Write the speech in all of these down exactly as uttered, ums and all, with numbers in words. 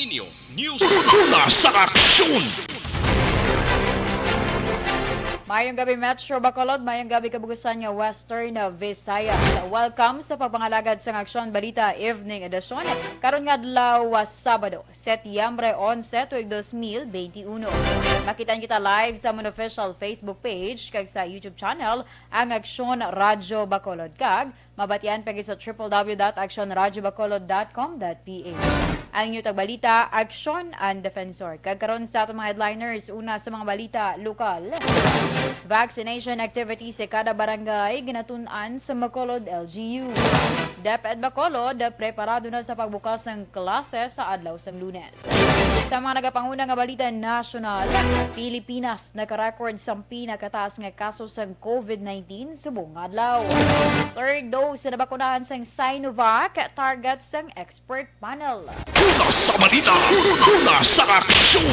Inyo News. Una sa aksyon. Mayong gabi, Metro Bacolod. Mayong gabi, kabugusan nga Western Visayas. Welcome sa pagpangalagad sang Aksyon Balita Evening Edition. Karon nga adlaw, ah, Sabado, Setyembre onse, tuig dos mil benti uno. Makitaan kita live sa amon official Facebook page kag sa YouTube channel, ang Aksyon Radyo Bacolod, kag mabatian pa gid sa triple W dot action radyo bacolod dot com dot P H. Ang inyo tagbalita, Aksyon and Defensor. Kag karon sa aton mga headliners, una sa mga balita lokal. Vaccination activity sa kada barangay ginatun-an sa Bacolod L G U. DepEd Bacolod preparado na sa pagbukas ng klase sa adlaw sang Lunes. Sa mga nagapanguna nga balita nasyonal, Pilipinas nakarecord sang pinakataas nga kaso sang COVID nineteen subong nga adlaw. Third dose na nabakunahan sang Sinovac, target sang expert panel. Una sa balita, una sa aksyon.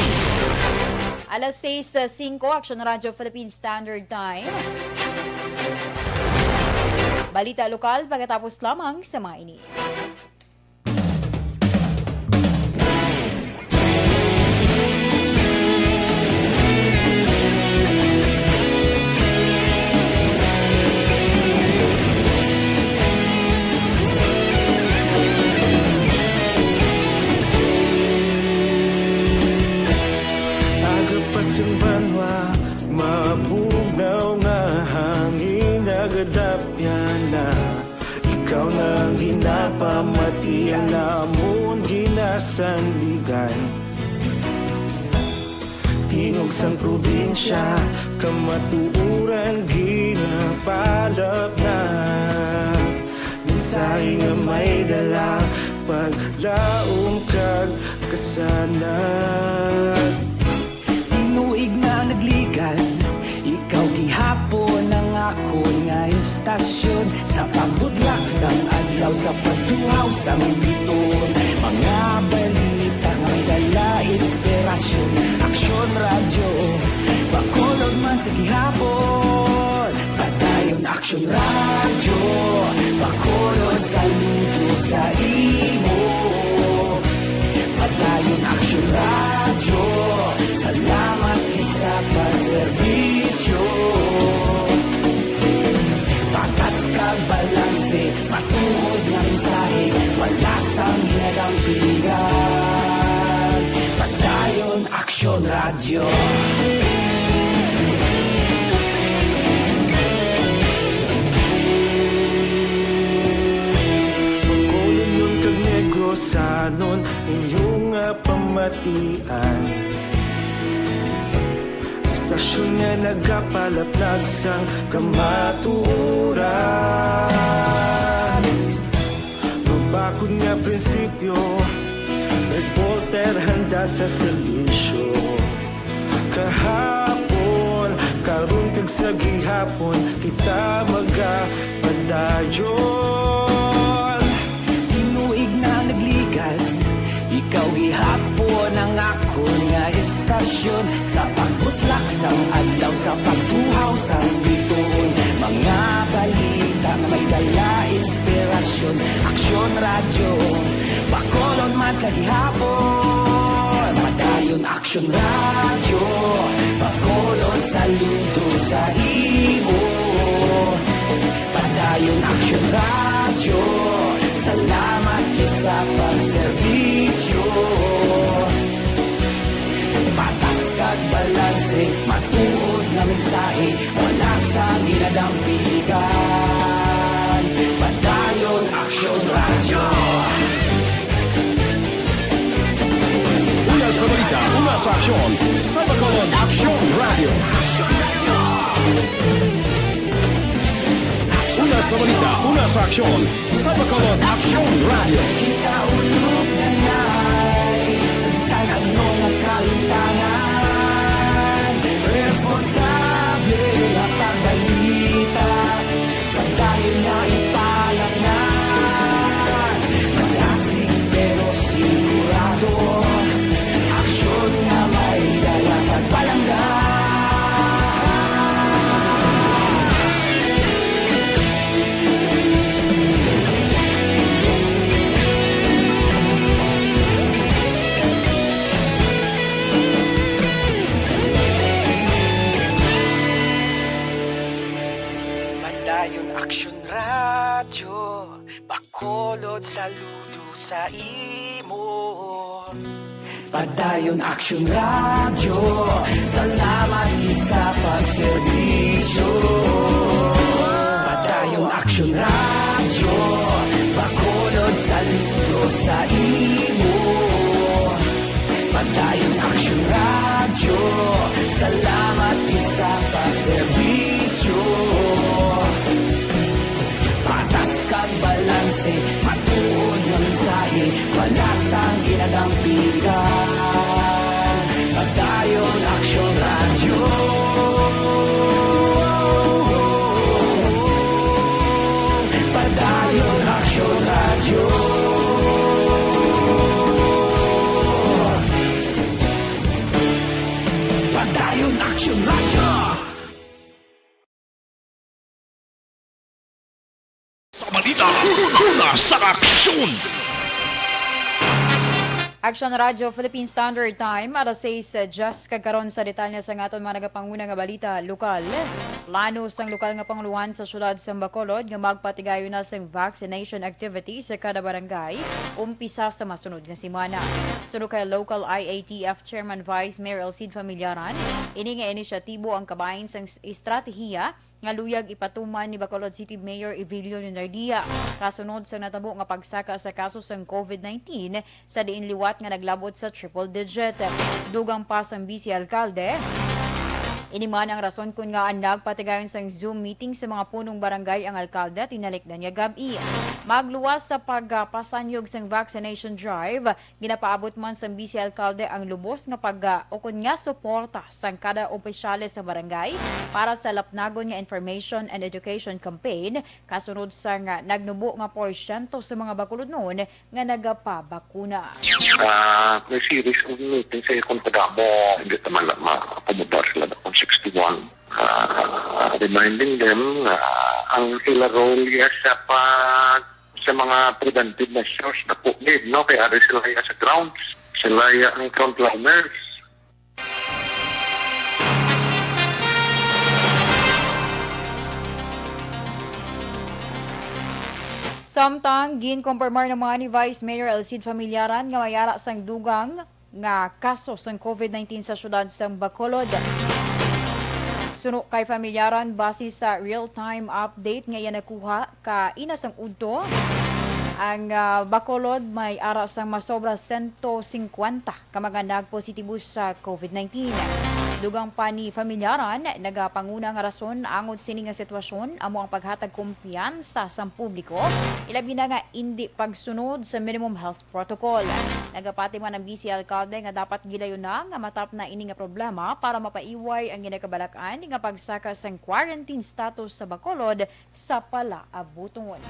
Alas sais singko, Aksyon Radyo Philippine Standard Time. Balita lokal pagkatapos lamang sa mga ini. Aga pa sing banwa, mabugnaw nga hangin, nagadapyan na. Ikaw na ang ginapamati, ang amon ginasandigan. Tingog sang probinsya, kamatuoran ginapalapnag. Mensahe nga may dala, paglaom kag kasanag. Tinuig na nagligan, ikaw gihapon ang akon nga istasyon. Sa pagbutlak sang adlaw, sa pagtuhaw sang biton, mga balita nga may dala inspirasyon. Aksyon Radyo, Bacolod man sa gihapon. Padayon Aksyon Radyo, Bacolod, saludo sa imo. Padayon Aksyon Radyo, salamat gid sa pagserbisyo. Patas kag balanse, matuod nga mensahe, wala sang ginadampigan. Padayon Aksyon Radyo. Bacolodnon kag Negrosanon, inyo nga pamatian. Istasyon nga nagapalaplag sang kamatuoran. Mabakod nga prinsipyo, reporter handa sa serbisyo. Kahapon, karon kag sa gihapon, kita magapadayon. Tinuig na nagligan, ikaw gihapon ang akon nga istasyon. Sa pagbutlak sang adlaw, sa pagtuhaw sang biton, mga balita nga may dala inspirasyon. Aksyon Radyo, Bacolod man sa gihapon. Padayon Aksyon Radyo, Bacolod, saludo sa imo. Padayon Aksyon Radyo, salamat gid sa pagserbisyo. Patas kag balanse, matuod nga mensahe, wala sang ginadampigan. Padayon Aksyon Radyo. Una sa balita, una sa aksyon, sa Bacolod Aksyon Radyo. Una sa balita, una sa aksyon, sa Bacolod Aksyon Radyo. Kita ulog na nai, sa bisan ano nga kahimtangan, responsable nga pagbalita. Pagdahil nga ipalangan, magasig pero sigurado, aksyon nga may dala kag palangga. Saludo sa imo. Padayon Action Radio, salamat gid sa pagserbisyo. Padayon Action Radio, Bacolod, saludo sa imo. Padayon Action Radio, salamat gid sa pagserbisyo. Patas kag balanse, matuod nga mensahe, wala sang ginadampigan. Padayon Action Radio. Padayon Action Radio. Padayon Action Radio. Sa balita, una sa aksyon. Action Radio Philippine Standard Time, alas sais diyes kag karon sa detalye sa aton mga nagapanguna nga balita lokal. Plano sang lokal nga pangulohan sa siyudad sa Bacolod nga magpatigayon na sang vaccination activity sa kada barangay umpisa sa masunod nga semana. Suno kay local I A T F Chairman Vice Mayor El Cid Familiaran, ini nga inisyatibo ang kabahin sang s-, estratehiya nga luyag ipatuman ni Bacolod City Mayor Evelio Leonardia kasunod sa natabo nga pagsaka sa kaso sang COVID nineteen, sa diin liwat nga naglabot sa triple digit. Dugang pa sang Vice Alkalde, ini man ang rason kon ngaa nagpatigayon sang Zoom meeting sa mga punong barangay ang alkalde tinalikdan nga gab-i. Magluwas sa pagpasanyog sang vaccination drive, ginapaabot man sang Vice Alkalde ang lubos nga pag-, ukon nga suporta sang kada opisyales sa barangay para sa lapnagon nga information and education campaign, kasunod sang nagnubo nga porsyento sa mga Bacolodnon nga nagapabakuna. Ah, may series of meetings sa kon kadamo, hindi naman na ma-accommodate sila ng sixty-one. Ah, reminding them nga ang sila role ya sa pag, sa mga preventive measures na po need, no? Kaya ari sila ya sa grounds. Sila ya ang frontliners. Samtang ginkumpirmar naman ni Vice Mayor El Cid Familiaran nga may ara sang dugang nga kaso sang COVID nineteen sa siyudad sang Bacolod. Suno kay Familiaran, base sa real-time update nga iya nakuha kaina sang udto, ang, ah, Bacolod may ara sang masobra sento singkwenta ka mga nagpositibo sa COVID nineteen. Dugang pa ni Familiaran, nagapanguna nga rason angot sini nga sitwasyon amo ang paghatag kumpiyansa sang publiko, ilabi na nga indi pagsunod sa minimum health protocol. Nagapati man ang Vice Alkalde nga dapat gilayon na nga matapna ini nga problema para mapaiway ang ginakabalak-an nga pagsaka sang quarantine status sa Bacolod sa palaabuton.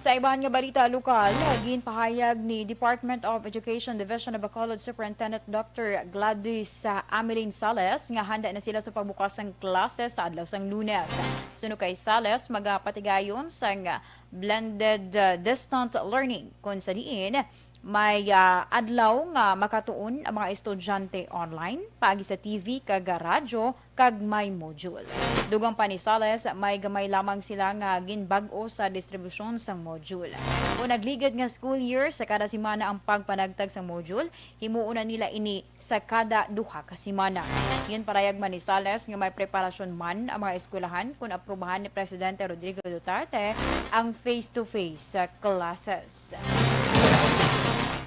Sa iban nga balita lokal, ginpahayag ni Department of Education Division of Bacolod Superintendent Doctor Gladys, ah, Amelin Sales nga handa na sila sa pagbukas sang klase sa adlaw sang Lunes. Suno kay Sales, magapatigayon sang blended, ah, distant learning, kung sa diin may, ah, adlaw nga makatuon ang mga estudyante online paagi sa T V kag radyo kag may module. Dugang pa ni Sales, may gamay lamang sila nga ginbag-o sa distribusyon sang module. Kon nagligad nga school year, sa kada semana ang pagpanagtag sang module, himuon na nila ini sa kada duha ka semana. Ginparayag man ni Sales nga may preparasyon man ang mga eskwelahan kon aprubahan ni Presidente Rodrigo Duterte ang face-to-face classes.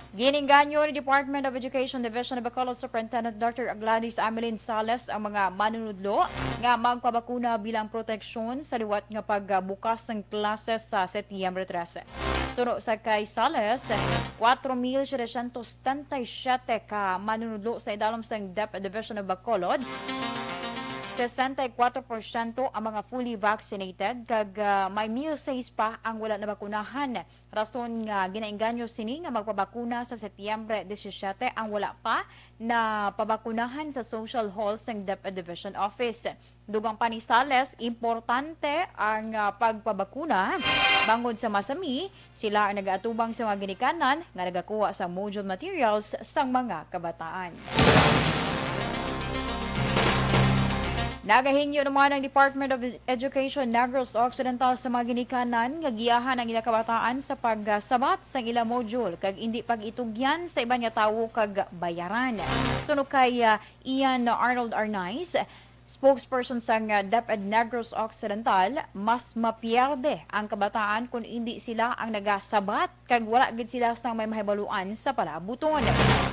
Gininganyo ni Department of Education Division of Bacolod Superintendent Doctor Gladys Amelin Sales ang mga manunudlo nga magpabakuna bilang proteksyon sa liwat nga pagbukas sang klase sa Setyembre trese. Suno sa kay Sales, kwatro mil setecientos setenta y siete ka manunudlo sa idalom sang DepEd Division of Bacolod. Sesenta y kwatro porsyento ang mga fully vaccinated kag, ah, may mil sais pa ang wala nabakunahan. Rason nga ginainganyo sini nga magpabakuna sa Setyembre disisiete ang wala pa napabakunahan sa social hall sang DepEd Division Office. Dugang pa ni Sales, importante ang, ah, pagpabakuna bangod sa masami sila ang nagaatubang sa mga ginikanan nga nagakuha sa module materials sang mga kabataan. Nagahingyo naman ang Department of Education Negros Occidental sa mga ginikanan nga giyahan ang ila kabataan sa pagsabat sang ila module kag indi pag-itugyan sa iban nga tawo kag bayaran. Suno kay, ah, Ian Arnold Arnaiz, spokesperson sang, ah, DepEd Negros Occidental, mas mapierde ang kabataan kon indi sila ang nagasabat kag wala gid sila sang may mahibaluan sa palaabuton.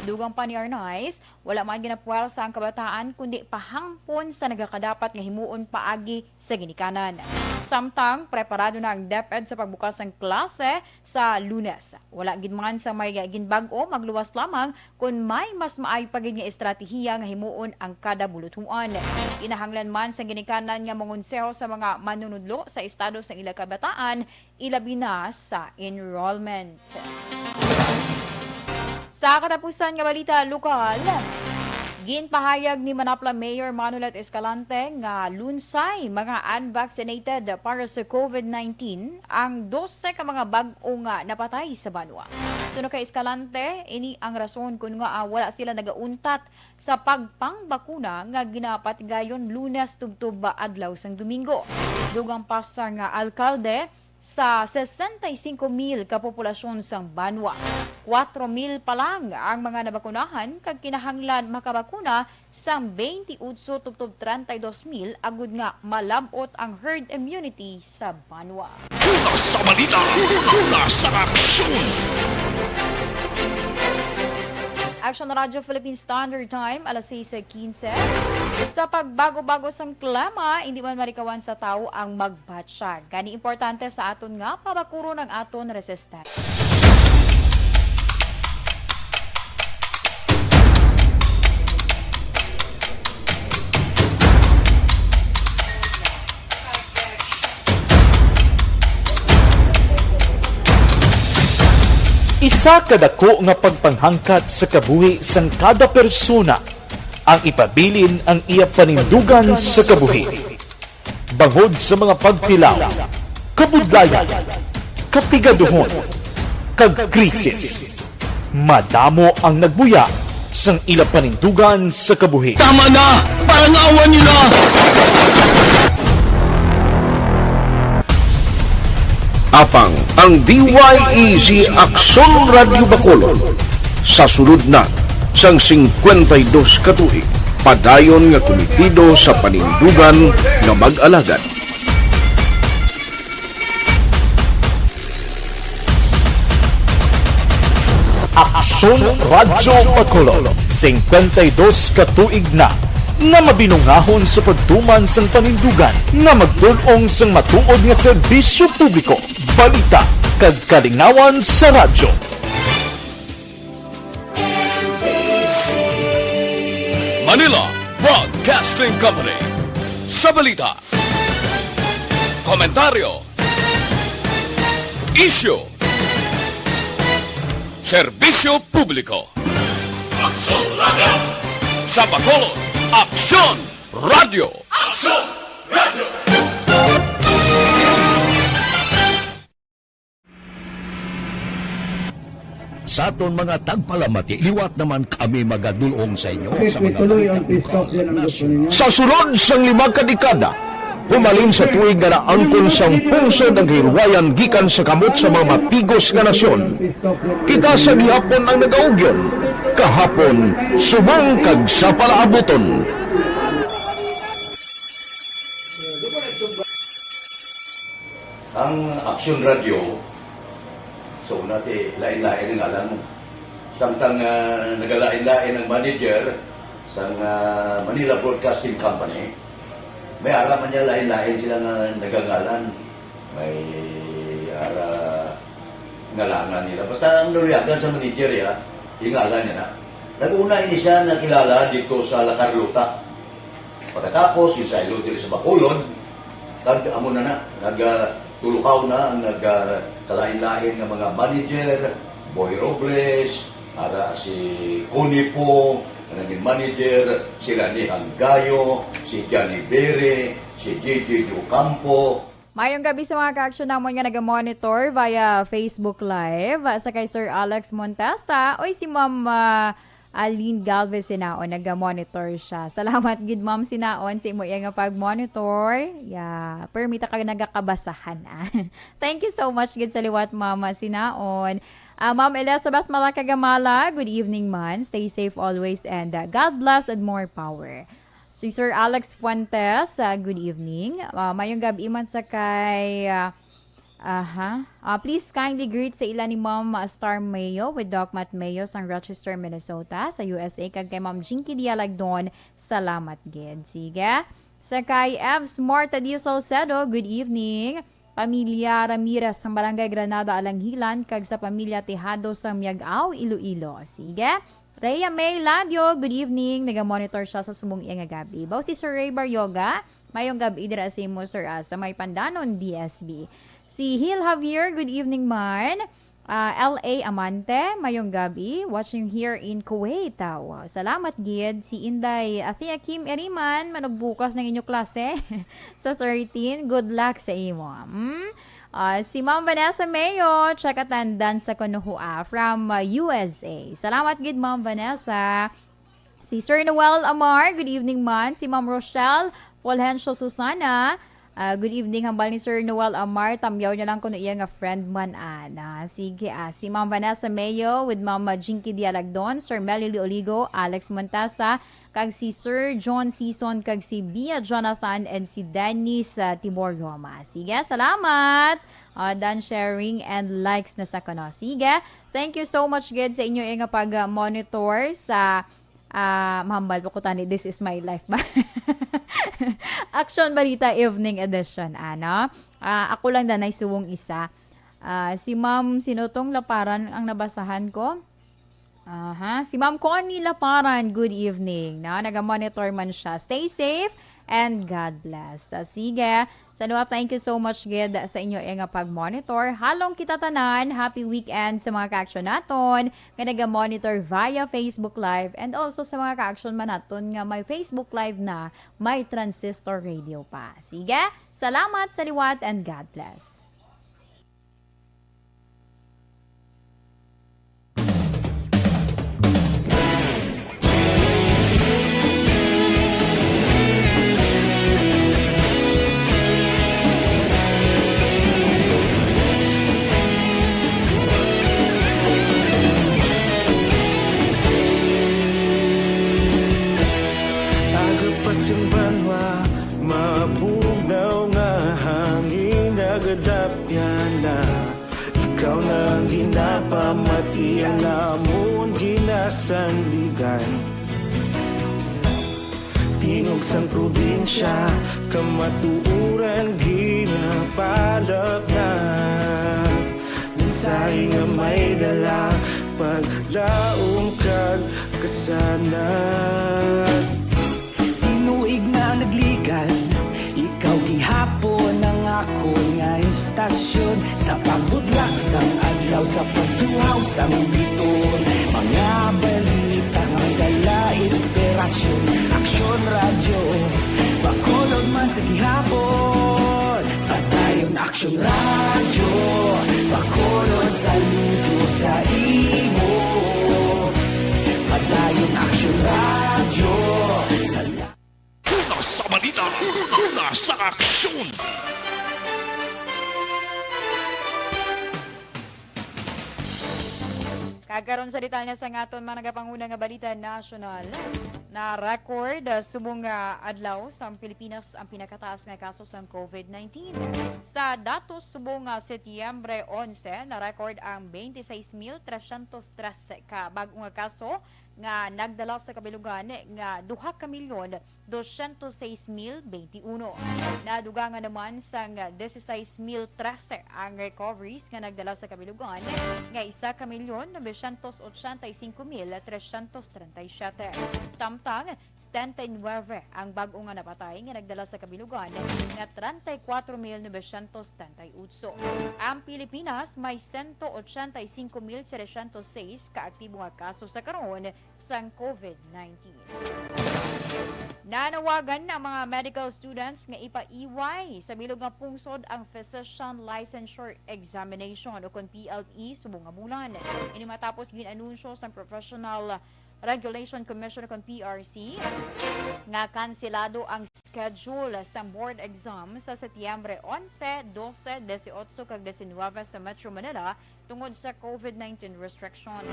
Dugang pa ni Arnaiz, wala man ginapuwersa ang kabataan, kundi pahampon sa nagakadapat nga himuon paagi sa ginikanan. Samtang preparado na ang DepEd sa pagbukas sang klase sa Lunes, wala gid man sa may ginbag-o, magluwas lamang kon may mas maayo pa gid nga estratehiya nga himuon ang kada bulutuan. Kinahanglan man sa ginikanan nga mangonseho sa mga manunudlo sa estado sang ila kabataan, ilabi na sa enrollment. Sa katapusan nga balita lokal, ginpahayag ni Manapla Mayor Manolet Escalante nga lunsay mga unvaccinated para sa covid nineteen ang dose ka mga bag-o nga napatay sa banwa. Suno kay Escalante, ini ang rason kun ngaa wala sila nagauntat sa pagpangbakuna nga ginapatigayon Lunes tubtob adlaw sang Domingo. Dugang pa sang alkalde, sa sesenta y cinco mil ka populasyon sang banwa, kuwatro mil pa lang ang mga nabakunahan kag kinahanglan makabakuna sang twenty-eight tubtob treinta y dos mil agud nga malab-ot ang herd immunity sa banwa. Una sa balita, una sa aksyon. Action Radyo Philippine Standard Time, alas seis quince. Sa pagbago-bago sang klima, hindi man malikawan sa tawo ang magbatsyag. Gani importante sa aton nga pabakuron ang aton resistensya. Isa ka dako nga pagpanghangkat sa kabuhi sang kada persona ang ipabilin ang iya panindugan sa kabuhi. Bangod sa mga pagtilaw, kabudlayan, kapigaduhon, kag krisis, madamo ang nagbuya sang ila panindugan sa kabuhi. Tama na! Parangawan niyo na! Apang ang D Y E G Aksyon Radyo Bacolod sa sulod na sang singkwenta y dos ka tuig, padayon nga kumitido sa panindugan nga mag-alagad. Aksyon Radyo Bacolod, singkwenta y dos ka tuig na nga mabinungahon sa pagtuman sang panindugan nga magtul-ong sang matuod nga serbisyo publiko, balita, kag kalingawan sa radyo. Manila Broadcasting Company. Sa balita, komentaryo, isyu, serbisyo publiko. Aksyon Radyo. Sa Bacolod, Aksyon Radyo. Aksyon Radyo. Sa aton mga tagpalamati, liwat naman kami magadul-ong sa inyo sa mga balita lokal, nasyonal. Sa sulod sang lima ka dekada, humalin sa tuig nga naangkon sang pungsod ang kahilwayan gikan sa kamot sa mga mapigos nga nasyon, kita sa gihapon ang nagaugyon, kahapon subong kag sa palaabuton. Ang Aksyon Radyo, sa una ti, lain-lain ang ngalan mo. Samtang, ah, nagalain-lain ang manager sang, ah, Manila Broadcasting Company, may ara man niya lain-lain sila nga nagangalan. May ara ngalangan nila. Basta ang naluyagan sa manager, ya, yung ngalan niya na. Nag-una ini siya nakilala dito sa La Carlota. Pagkatapos, ginsaylo diri sa Bacolod, kag amo na na, nag, ah, tulukaw na ang nag, ah, kalain-lain nga mga manager, Boy Robles, ara si Connie Po, nga naging manager, si Rani Hanggayo, si Johnny Bere, si J J Ocampo. Mayong gabi sa mga ka-action namon nga naga-monitor via Facebook Live, sa kay Sir Alex Montesa, oy si Ma'am, ah, Aline Galvez Sinaon, naga-monitor siya. Salamat gid, Ma'am Sinaon, sa imo iya nga pag-monitor. Yeah, permi ta ka nagakabasahan, ah. Thank you so much gid sa liwat, Mama Sinaon. Ah, Ma'am Elizabeth Malacagamala, good evening, man. Stay safe always and, ah, God bless and more power. Si Sir Alex Fuentes, ah, good evening. Ah, mayong gabi man sa kay, ah, aha. Ah, please kindly greet sa ila ni Ma'am, ah, Star Mayo with Doc Matt Mayo sang Rochester, Minnesota, sa U S A, kag kay Ma'am Jinky Dialagdon, salamat gid. Sige. Sa kay Evs Mortadio Salcedo, good evening. Pamilya Ramirez sang Barangay Granada, Alanghilan, kag sa pamilya Tejado sang Miag-ao, Iloilo. Sige. Rhea May Ladio, good evening. Naga-monitor siya sa subong iya nga gabi. Baw si Sir Ray Baryoga, mayong gabi dira sa imo, sir, ah, sa may Pandanon, D S B. Si Hil Javier, good evening, man. Ah, L A Amante, mayong gabi. Watching here in Kuwait. Ah, wow, salamat gid. Si Inday Athea Kim Eriman, manugbukas ng inyo klase sa thirteen. Good luck sa imo. Mm? Ah, si Ma'am Vanessa Mayo, check attendance sa Kunuhua from, ah, U S A. Salamat gid, Ma'am Vanessa. Si Sir Noel Amar, good evening, man. Si Ma'am Rochelle Fulgencio Susana, ah, good evening, hambal ni Sir Noel Amar. Tamyaw niya lang kuno iya nga friend man, ana. Sige, ah, si Ma'am Vanessa Mayo with Ma'am, ah, Jinky Dialagdon, Sir Melly Lioligo, Alex Montasa, kag si Sir John Season, kag si Bia Jonathan, and si Dennis, ah, Timor Roma. Sige, salamat. Ah, done sharing and likes na sa kuno. Sige, thank you so much gid sa inyo nga pag-monitor sa, ah, mahambal pa ko tani, this is my life ba? Action Balita Evening Edition, ano? Ah, ako lang danay suwong isa. Ah, si Ma'am Sinutong Laparan ang nabasahan ko. Aha, si Ma'am Connie Laparan, good evening, no? Naga-monitor man siya. Stay safe and God bless. Ah, sige. Sa Noah, thank you so much gid sa inyo nga pag-monitor. Halong kita tanan, happy weekend sa mga ka-action naton nga naga-monitor via Facebook Live and also sa mga ka-action man naton nga may Facebook Live na may Transistor Radio pa. Sige, salamat sa liwat and God bless. Agapas ang banwa, mabugnaw nga hangin nagadapyan na. Ikaw na ang ginapamati, ang amon ginasandigan. Tingog sang probinsya, kamatuoran ginapalapnat. Mensahe nga may dala, paglaom kag kasanag. Tinuig na nagligan, ikaw gihapon ang akon nga istasyon. Sa pagbudlak sang adlaw, sa pagtuhaw sang biton, mga balita nga dala inspirasyon. Aksyon Radyo, Bacolod man sa gihapon. Padayon Aksyon Radyo, Bacolod, saludo sa imo. Padayon Aksyon Radyo, sa Una sa balita, una sa aksyon. Kag karon sa detalye sa aton mga nagapanguna nga balita nasyonal, na-record, ah, subong nga adlaw sa Pilipinas ang pinakataas nga kaso sang covid nineteen. Sa datos subong nga Setyembre onse, na-record ang twenty-six mil trescientos trese ka bag-o nga kaso nga nagdala sa kabilugan nga duha ka milyon doscientos seis mil veintiuno. Nadugangan naman sang dieciséis mil trese ang recoveries nga nagdala sa kabilugan, nga isa ka milyon novecientos ochenta y cinco mil trescientos treinta y siete. Samtang, setenta y nuebe ang bag-o nga napatay nga nagdala sa kabilugan, nga treinta y cuatro mil novecientos setenta y ocho. Ang Pilipinas may sento ochenta y cinco mil setecientos seis ka aktibo nga kaso sa karon, sang covid nineteen. Nanawagan ang mga medical students nga ipaiway sa bilog nga pungsod ang Physician Licensure Examination, o kon P L E, subong nga bulan. Ini matapos gin-anunsyo sang Professional Regulation Commission kon P R C nga kanselado ang schedule sa board exam sa Setyembre onse, dose, disiotso, kag disinuebe sa Metro Manila tungod sa COVID nineteen restrictions.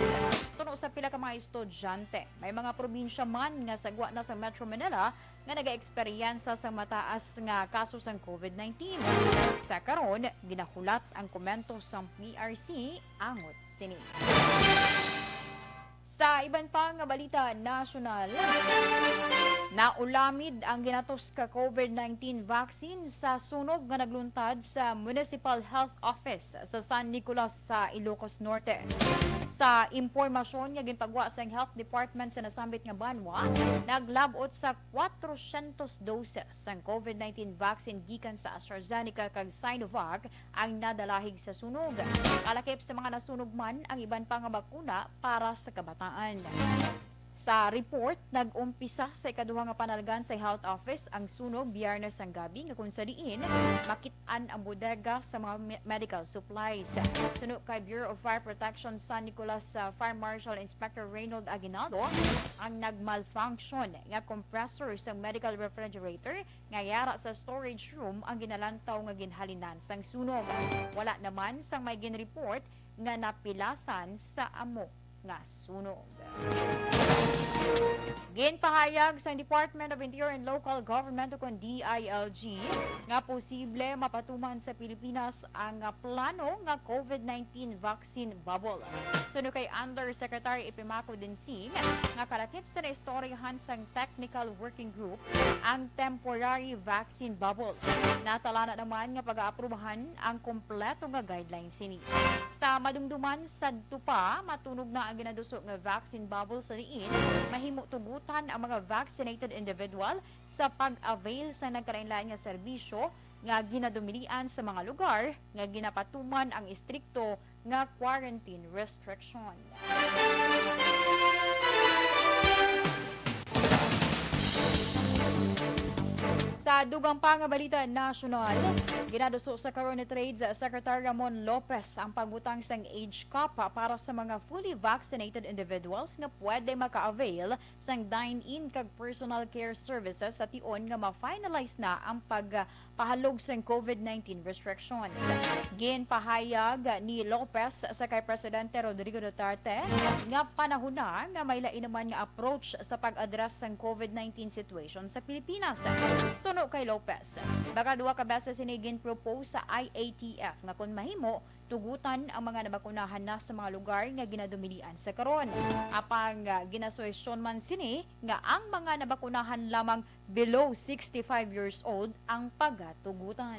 Suno sa pila ka mga estudyante, may mga probinsya man nga sagwa na sa Metro Manila nga nagaeksperyensya sang mataas nga kaso sang COVID nineteen. Sa karon, ginahulat ang komento sang P R C angot sini. Sa iban pa nga balita nasyonal, naulamid ang ginatos ka COVID nineteen vaccine sa sunog nga nagluntad sa Municipal Health Office sa San Nicolas sa Ilocos Norte. Sa impormasyon nga ginpagwa sang Health Department sa nasambit nga banwa, naglab-ot sa kwatrosyentos doses sang COVID nineteen vaccine gikan sa AstraZeneca kag Sinovac ang nadalahig sa sunog. Kalakip sa mga nasunog man ang iban pa nga bakuna para sa kabataan. Sa report, nag-umpisa sa ikaduha nga panalgan sa Health Office ang sunog Biyernes sang gabi, nga kung sa diin makit-an ang bodega sa mga me-, medical supplies. Suno kay Bureau of Fire Protection San Nicolas, uh, Fire Marshal Inspector Reynold Aguinaldo, ang nag-malfunction nga compressor sa medical refrigerator nga yara sa storage room ang ginalantaw nga ginhalinan sang sunog. Wala naman sang may ginreport nga napilasan sa amo nga sunog. Ginpahayag sang Department of Interior and Local Government, o kon D I L G, nga posible mapatuman sa Pilipinas ang, ah, plano nga COVID nineteen vaccine bubble. Suno kay Undersecretary Epimaco Dinsing, nga kalakip sa naistoryahan sang Technical Working Group ang temporary vaccine bubble. Natalana naman nga pag-aaprubahan ang kompleto nga guidelines sini. Sa madumduman, sadto pa matunog na ang ginaduso nga vaccine bubble sa diin mahimo tugutan ang mga vaccinated individual sa pag-avail sa nagkalainlain nga serbisyo nga ginadumilian sa mga lugar nga ginapatuman ang istrikto nga quarantine restriction. Sa dugang pa nga balita nasyonal, ginaduso sa karon ni Trade Secretary Ramon Lopez ang pagbutang sang age cap para sa mga fully vaccinated individuals nga pwede maka-avail sang dine-in kag personal care services sa tion nga ma-finalize na ang pagpahalog sang COVID nineteen restrictions. Ginpahayag ni Lopez sa kay Presidente Rodrigo Duterte nga panahon na nga may lain naman nga approach sa pag-address sang COVID nineteen situation sa Pilipinas. Suno kay Lopez, baka duha ka beses ini gin-propose sa I A T F nga kon mahimo, tugutan ang mga nabakunahan na sa mga lugar nga ginadumilian sa karon. Apang, ah, ginasuhestyon man sini nga ang mga nabakunahan lamang below sixty-five years old ang pagatugutan.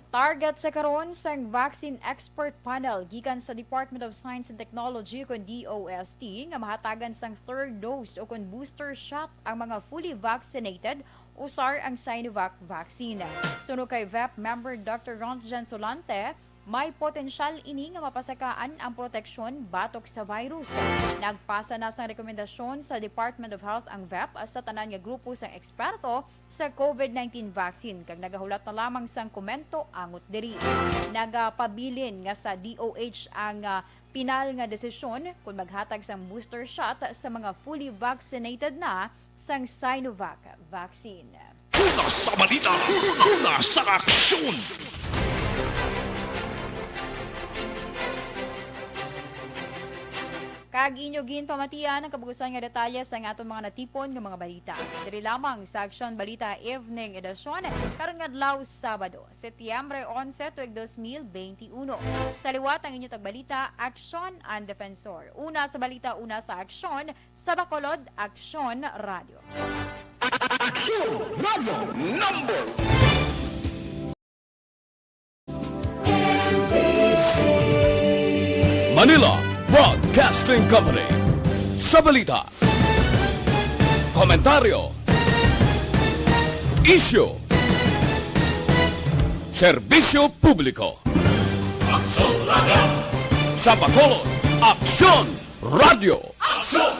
Target sa karon sang Vaccine Expert Panel gikan sa Department of Science and Technology, kon D O S T, nga mahatagan sang third dose o kon booster shot ang mga fully vaccinated usar ang Sinovac vaccine. Suno kay vep member Doctor Rontgen Solante, may potensyal ini nga mapasakaan ang proteksyon batok sa virus. Nagpasa na sang rekomendasyon sa Department of Health ang vep sa tanan nga grupo sang eksperto sa COVID nineteen vaccine, kag nagahulat na lamang sang komento angot diri. Nagapabilin nga sa D O H ang, ah, pinal nga desisyon kon maghatag sang booster shot sa mga fully vaccinated na sang Sinovac vaccine. Una sa balita, una sa aksyon. Kag inyo ginpamatian ang kabugusan nga detalye sa aton mga natipon nga mga balita. Diri lamang sa Aksyon Balita Evening Edition, karon nga adlaw, Sabado, Setyembre onse, tuig dos mil benti uno. Sa liwat ang inyo tagbalita, Aksyon and Defensor. Una sa balita, una sa aksyon, sa Bacolod, Aksyon Radio. Aksyon Radio number Manila Broadcasting Company. Sa balita, komentaryo, isyu, serbisyo publiko. Aksyon Radio. Sa Bacolod, Aksyon Radio. Aksyon